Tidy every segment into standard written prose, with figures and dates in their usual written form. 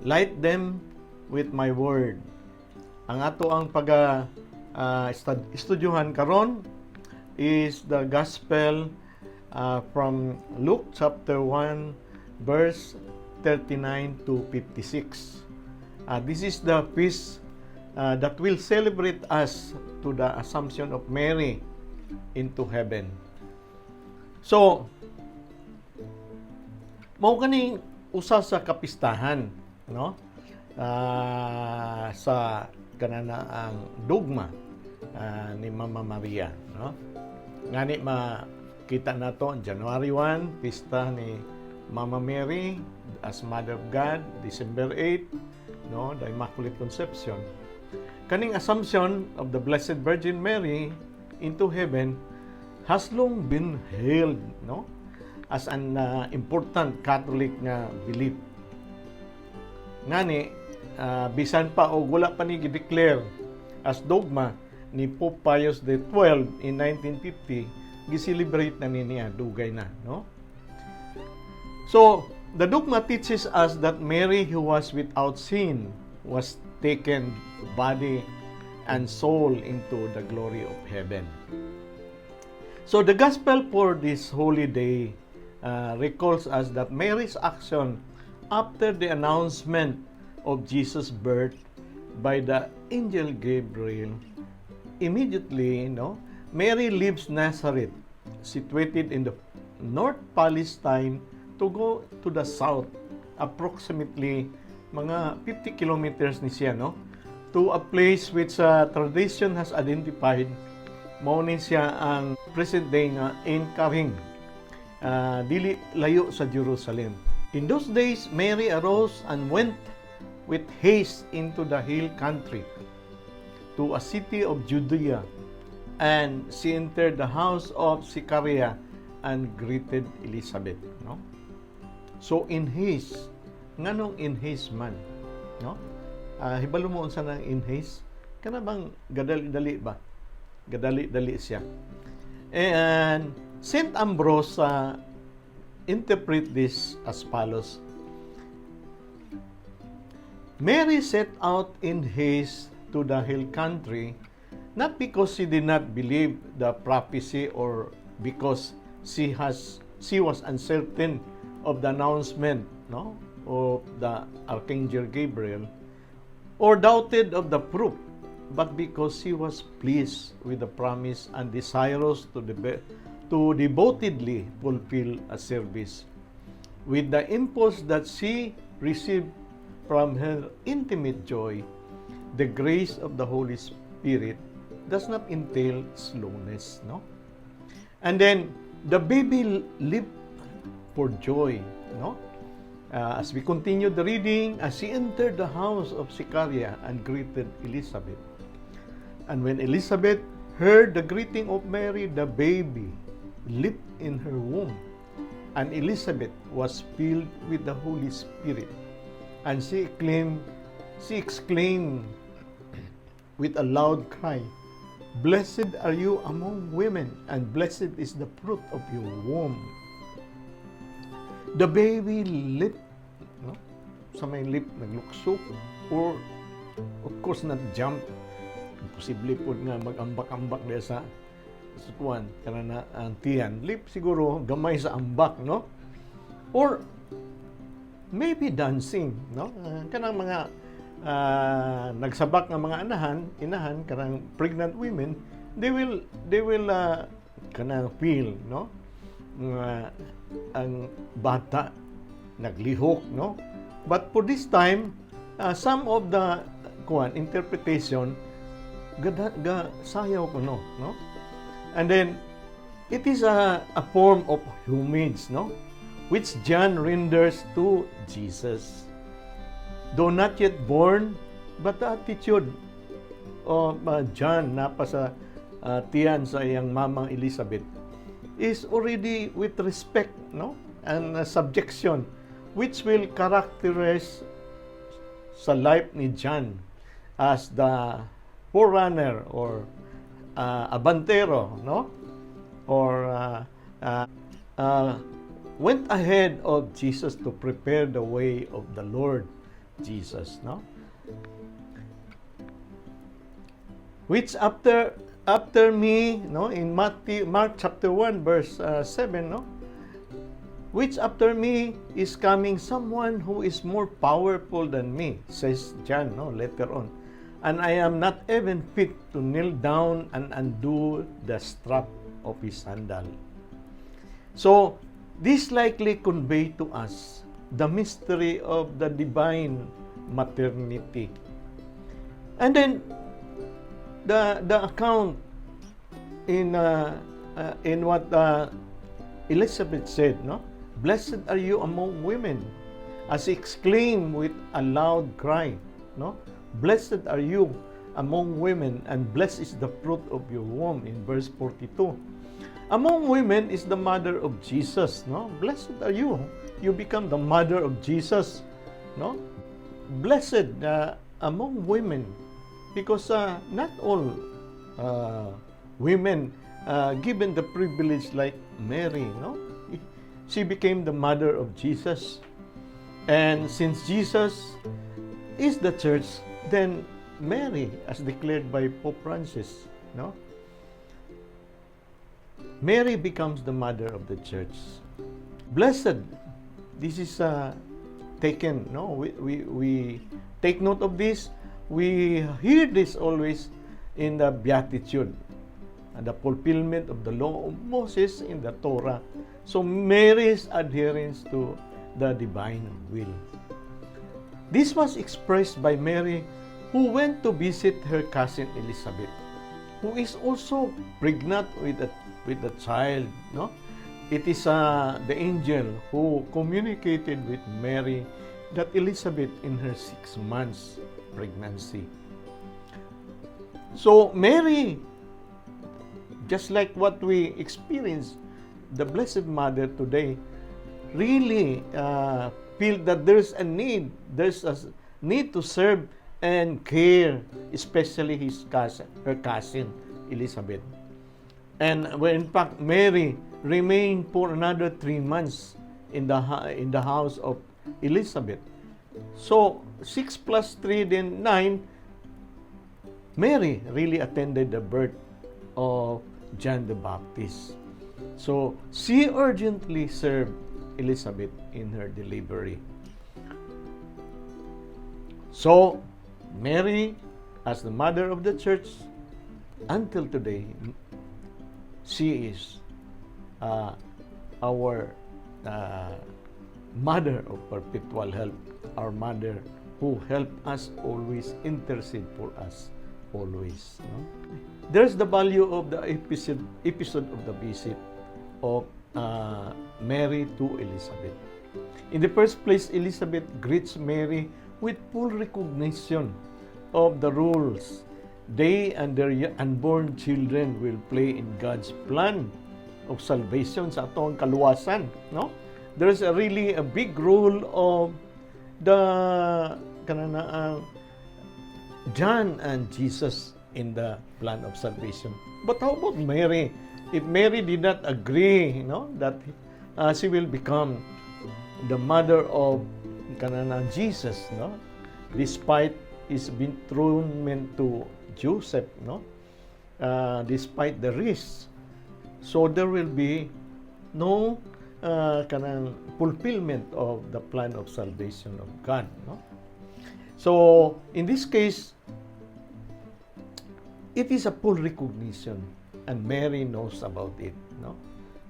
Light them with my word. Ang ato ang pag estudyuhan karon is the gospel from Luke chapter 1 verse 39 to 56. This is the feast that will celebrate us to the Assumption of Mary into heaven. So, mao kaning usa sa kapistahan, no? Sa kanana ang dogma ni Mama Maria, no? Ngani makita nato ang January 1, pista ni Mama Mary as Mother of God, December 8, no, the Immaculate Conception. Kaning Assumption of the Blessed Virgin Mary into heaven has long been hailed, no, as an important Catholic nga belief. Ngani bisan pa og wala pa ni gi-declare as dogma ni Pope Pius XII in 1950, gi-celebrate na ni niya dugay na, no? So, the dogma teaches us that Mary, who was without sin, was taken body and soul into the glory of heaven. So, the gospel for this holy day recalls us that Mary's action after the announcement of Jesus' birth by the angel Gabriel, immediately, no, Mary leaves Nazareth, situated in the North Palestine, to go to the south, approximately mga 50 kilometers ni siya, no, to a place which tradition has identified mao ni siya ang present day nga Ein Karim, dili layo sa Jerusalem. In those days, Mary arose and went with haste into the hill country to a city of Judea, and she entered the house of Zechariah and greeted Elizabeth, no? So in haste, nganong in haste man, no? Hibalo mo unsa nang in haste? Kana bang gadali-dali ba? Gadali-dali siya. And Saint Ambrose interpret this as follows. Mary set out in haste to the hill country, not because she did not believe the prophecy or because she was uncertain of the announcement, no, of the Archangel Gabriel or doubted of the proof, but because she was pleased with the promise and desirous to devotedly fulfill a service. With the impulse that she received from her intimate joy, the grace of the Holy Spirit does not entail slowness, no? And then the baby leaped for joy, no? As we continue the reading, as she entered the house of Zechariah and greeted Elizabeth. And when Elizabeth heard the greeting of Mary, the baby leaped in her womb. And Elizabeth was filled with the Holy Spirit. And she exclaimed with a loud cry, "Blessed are you among women, and blessed is the fruit of your womb." The baby leaped, no? Sa may leap, naglukso, or of course not jump. Imposible po nga mag-ambak-ambak diya sa kuan, kana na ang tiyan. Leap siguro, gamay sa ambak, no? Or maybe dancing, no? Kanang mga nagsabak nga mga anahan, inahan, kanang pregnant women, they will kanang feel, no? Nga ang bata naglihok, no? But for this time, some of the kuan interpretation gada ga sayaw ko, no? And then it is a form of homage, no? Which John renders to Jesus. Though not yet born, but the attitude of John na pa sa tiyan sa iyang mamang Elizabeth is already with respect, no? And subjection, which will characterize sa life ni John as the forerunner or abantero, no? Or went ahead of Jesus to prepare the way of the Lord Jesus, no? Which after me, no, in Matthew, Mark chapter 1 verse 7, no? "Which after me is coming someone who is more powerful than me," says John, no, later on. "And I am not even fit to kneel down and undo the strap of his sandal." So, this likely convey to us the mystery of the divine maternity. And then, the account in what Elizabeth said, no? "Blessed are you among women," as exclaimed with a loud cry, no? "Blessed are you among women, and blessed is the fruit of your womb," in verse 42. Among women is the mother of Jesus, no? Blessed are you. You become the mother of Jesus, no? Blessed among women because not all women given the privilege like Mary, no? She became the mother of Jesus. And since Jesus is the church, then Mary, as declared by Pope Francis, no? Mary becomes the mother of the church. Blessed, this is taken, no? We take note of this. We hear this always in the Beatitude and the fulfillment of the law of Moses in the Torah. So Mary's adherence to the divine will. This was expressed by Mary, who went to visit her cousin Elizabeth, who is also pregnant with a child, no? It is the angel who communicated with Mary that Elizabeth in her 6 months pregnancy. So Mary, just like what we experience, the Blessed Mother today, really feel that there's a need to serve and care, especially his cousin, her cousin, Elizabeth. And when in fact Mary remained for another 3 months in the house of Elizabeth. So 6 plus 3, then 9. Mary really attended the birth of John the Baptist. So she urgently served Elizabeth in her delivery. So Mary, as the mother of the church, until today, she is our mother of perpetual help, our mother who help us always, intercede for us always. No? There's the value of the episode of the visit of Mary to Elizabeth. In the first place, Elizabeth greets Mary with full recognition of the roles they and their unborn children will play in God's plan of salvation, sa atong kaluwasan, no? There's a really a big role of the kanang John and Jesus in the plan of salvation. But how about Mary? If Mary did not agree, that she will become the mother of kanang Jesus, no? Despite his betrothment to Joseph, no? Despite the risks. So there will be no kanang fulfillment of the plan of salvation of God, no? So in this case, it is a full recognition, and Mary knows about it, no?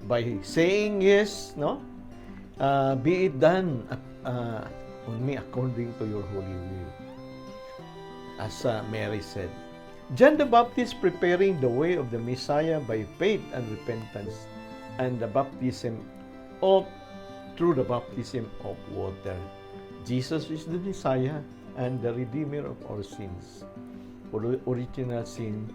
By saying yes, no? "Be it done on me according to your holy will," as Mary said. John the Baptist preparing the way of the Messiah by faith and repentance and the baptism of through the baptism of water. Jesus is the Messiah and the Redeemer of our sins. Or original sin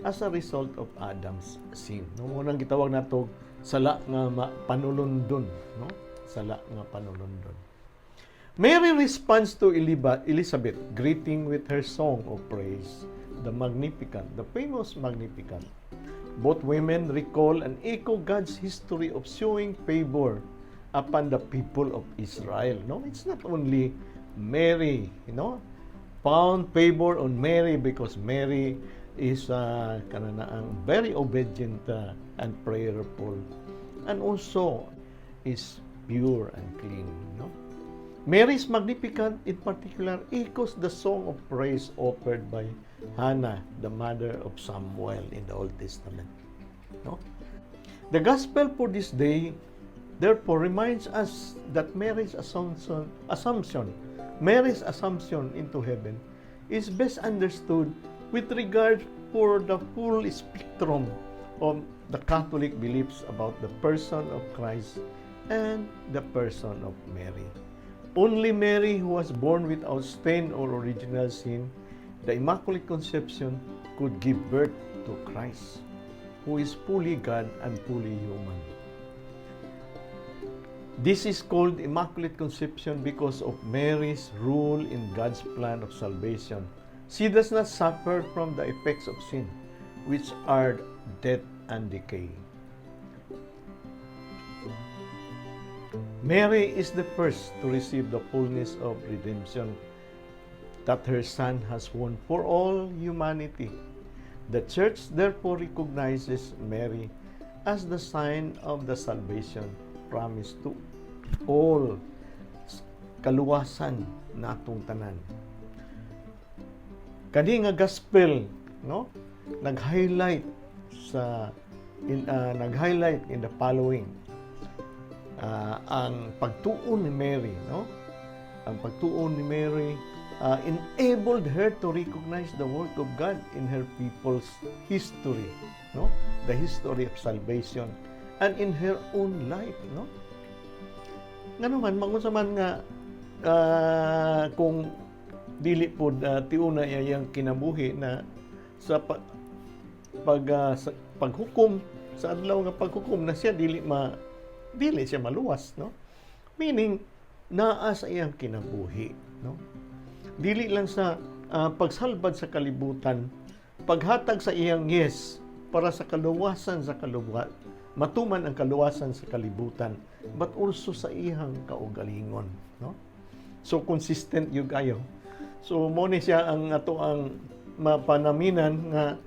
as a result of Adam's sin. No, mao nang gitawag nato sala nga panulundon, no? Sala nga panulundon. Mary responds to Elizabeth, greeting with her song of praise, the Magnificat, the famous Magnificat. Both women recall and echo God's history of showing favor upon the people of Israel. No, it's not only Mary found favor on Mary because Mary is kanang very obedient and prayerful and also is pure and clean, no? Mary's Magnificat in particular echoes the song of praise offered by Hannah, the mother of Samuel in the Old Testament. No? The gospel for this day therefore reminds us that Mary's assumption into heaven is best understood with regard for the full spectrum of the Catholic beliefs about the person of Christ and the person of Mary. Only Mary, who was born without stain or original sin, the Immaculate Conception, could give birth to Christ, who is fully God and fully human. This is called Immaculate Conception because of Mary's role in God's plan of salvation. She does not suffer from the effects of sin, which are death and decay. Mary is the first to receive the fullness of redemption that her Son has won for all humanity. The Church therefore recognizes Mary as the sign of the salvation promised to all, kaluwasan natong tanan. Kani nga gospel, no, nag-highlight in the following: ang pagtuon ni Mary, no? Ang pagtuon ni Mary enabled her to recognize the work of God in her people's history, no? The history of salvation and in her own life, no? Ngano man mangunsa man nga kung dili pod tiuna iyang kinabuhi na sa paghukom, sa adlaw nga paghukom na siya, dili siya maluwas, no? Meaning naa sa iyang kinabuhi, no? Dili lang sa pagsalbad sa kalibutan, paghatag sa iyang yes para sa kaluwasan sa kaluwa, matuman ang kaluwasan sa kalibutan, but also sa iyang kaugalingon, no? So consistent gyud kayo. So mo ni siya ang ato ang mapanaminan nga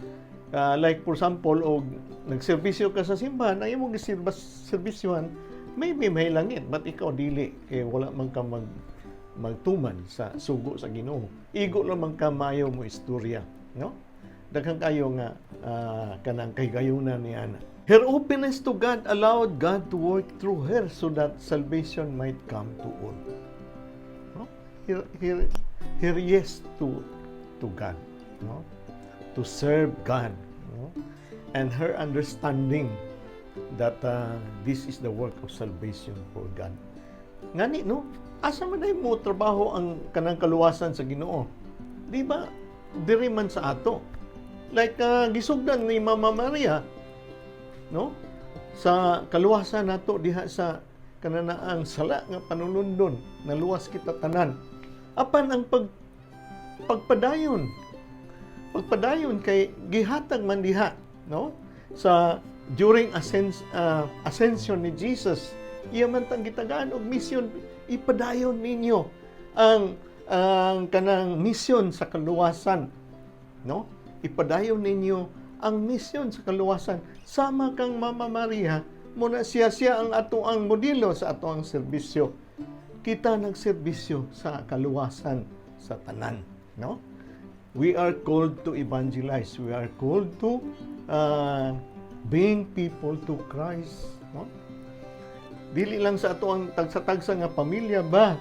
like for example, og nagserbisyo ka sa simbahan, ay imong giserbisyuhan maybe may langit, but ikaw dili kay wala man ka magtuman sa sugo sa Ginoo. Igo lang man ka maayo mo istorya, no? Daghan kayo nga kanang kahigayunan ni ana. Her openness to God allowed God to work through her so that salvation might come to all. No? Her yes to God, no? To serve God, no? And her understanding that this is the work of salvation for God. Ngani, no? Asa man ay mo trabaho ang kanang kaluwasan sa Ginoo? Di ba? Diri man sa ato. Like gisugdan ni Mama Maria, no? Sa kaluwasan nato diha sa kananaang sala nga panulundon, naluwas kita tanan. Apan ang pagpadayon kay gihatag man diha, no? Sa during ascension ni Jesus, iya man tang gitagaan og mission, ipadayon ninyo ang kanang mission sa kaluwasan, no? Ipadayon ninyo ang mission sa kaluwasan sama kang Mama Maria mo na siya. Siya ang ato ang modelo sa ato ang serbisyo. Kita nagserbisyo sa kaluwasan sa tanan, no? We are called to evangelize. We are called to bring people to Christ, no? Dili lang sa ato ang tagsa-tagsa nga pamilya ba.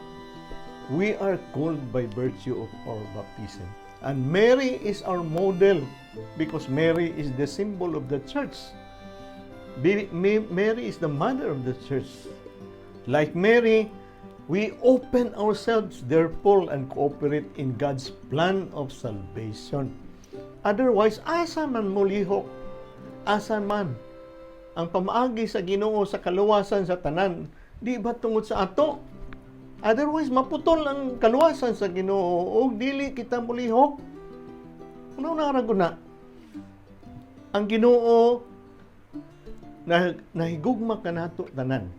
We are called by virtue of our baptism, and Mary is our model because Mary is the symbol of the church. Mary is the mother of the church. Like Mary, we open ourselves therefore and cooperate in God's plan of salvation. Otherwise, asa man molihok? Asa man ang pamaagi sa Ginoo sa kaluwasan sa tanan? Di ba tungod sa ato? Otherwise, maputol ang kaluwasan sa Ginoo ug dili kita molihok. Ano na na? Ang Ginoo Na, nahigugma kanato tanan.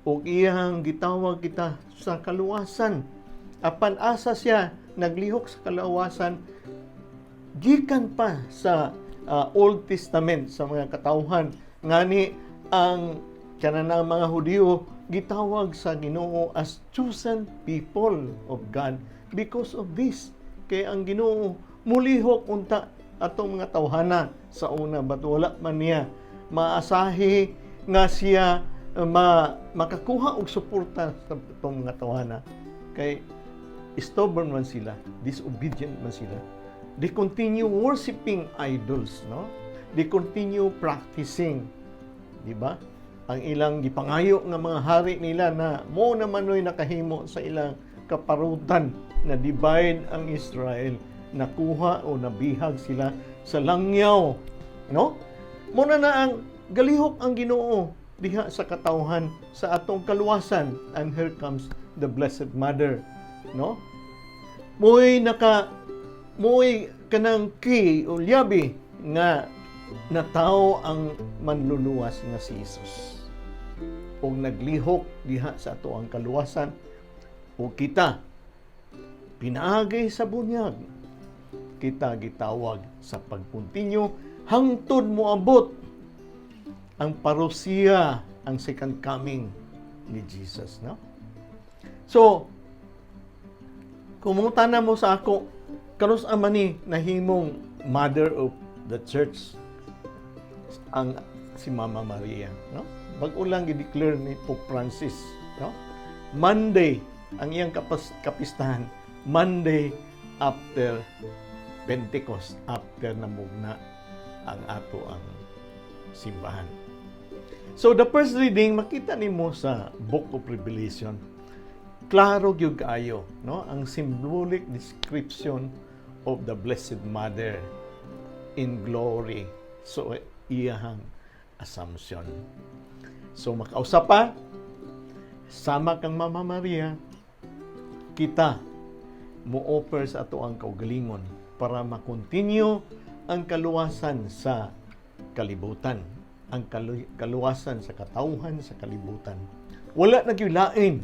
Ug iyang gitawag kita sa kaluwasan. Apan asa siya naglihok sa kaluwasan gikan pa sa Old Testament sa mga katawhan? Ngani ang kanang mga Hudiyo gitawag sa Ginoo as chosen people of God because of this, kay ang Ginoo mulihok unta atong mga tawhana sa una, but wala man niya maasahi nga siya makakuha og suporta sa atong mga tawhana kay stubborn man sila, disobedient man sila. They continue worshiping idols, no? They continue practicing, di ba? Ang ilang gipangayo nga mga hari nila na mo naman no'y nakahimo sa ilang kaparutan na divide ang Israel, nakuha o nabihag sila sa langyaw, no? Muna na ang galihok ang Ginoo diha sa katawhan sa atong kaluwasan, and here comes the Blessed Mother, no? Mo'y kanang key o lyabi nga natawo ang manluluwas nga si Jesus ug naglihok diha sa ato ang kaluwasan. Ug kita, pinaagi sa bunyag, kita gitawag sa pagkontinue hangtod moabot ang parousia, ang second coming ni Jesus, no? So kung mangutana mo sa ako, kanus-a man ni nahimong mother of the church ang si Mama Maria, no? Bag-o lang gi-declare ni Pope Francis, no? Monday ang iyang kapistahan, Monday after Pentecost, after namugna ang ato ang simbahan. So the first reading, makita nimo sa Book of Revelation, klaro gyud kaayo, no, ang symbolic description of the Blessed Mother in glory. So iyahang assumption. So makausap pa sama kang Mama Maria, kita mo offer sa ato ang kaugalingon para ma-continue ang kaluwasan sa kalibutan, ang kaluwasan sa katawhan sa kalibutan. Wala na gyud lain.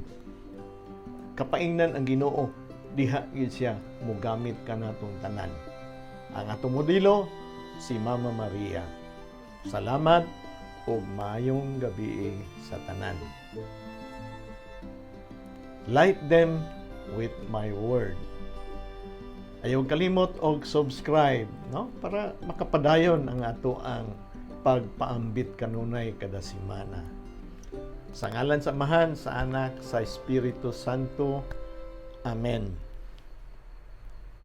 Kapaingnan ang Ginoo, diha gyud siya mogamit kanatong tanan. Ang atong modelo, si Mama Maria. Salamat ug maayong gabi sa tanan. Light them with my word. Ayaw kalimot og subscribe, no? Para makapadayon ang ato ang pagpaambit kanunay kada semana. Sa ngalan sa Amahan, sa Anak, sa Espiritu Santo. Amen.